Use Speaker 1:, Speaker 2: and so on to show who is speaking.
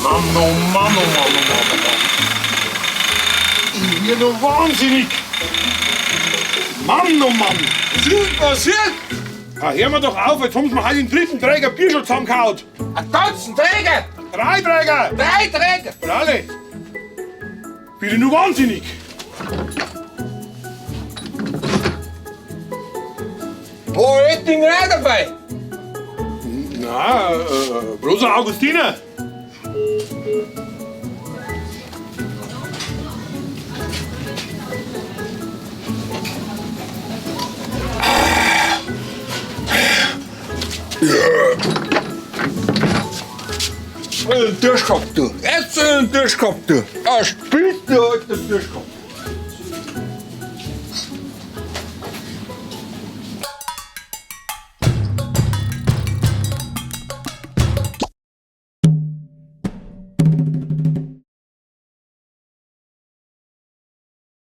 Speaker 1: Mann, oh Mann, oh Mann, oh Mann, oh Mann. Ich bin noch wahnsinnig. Mann, oh Mann.
Speaker 2: Was ist denn passiert?
Speaker 1: Ah, hör mir doch auf, jetzt haben sie mir heute den dritten Träger Bier schon zusammengehauen.
Speaker 2: Einen ganzen Träger!
Speaker 1: Drei Träger!
Speaker 2: Drei Träger!
Speaker 1: Freilich. Bin ich nur wahnsinnig?
Speaker 2: War Oettinger auch dabei?
Speaker 1: Na, bloß ein Augustiner.
Speaker 2: Den Tisch gehabt, du. Jetzt den Tisch gehabt, du. Ah, spielst du heute den Tisch gehabt.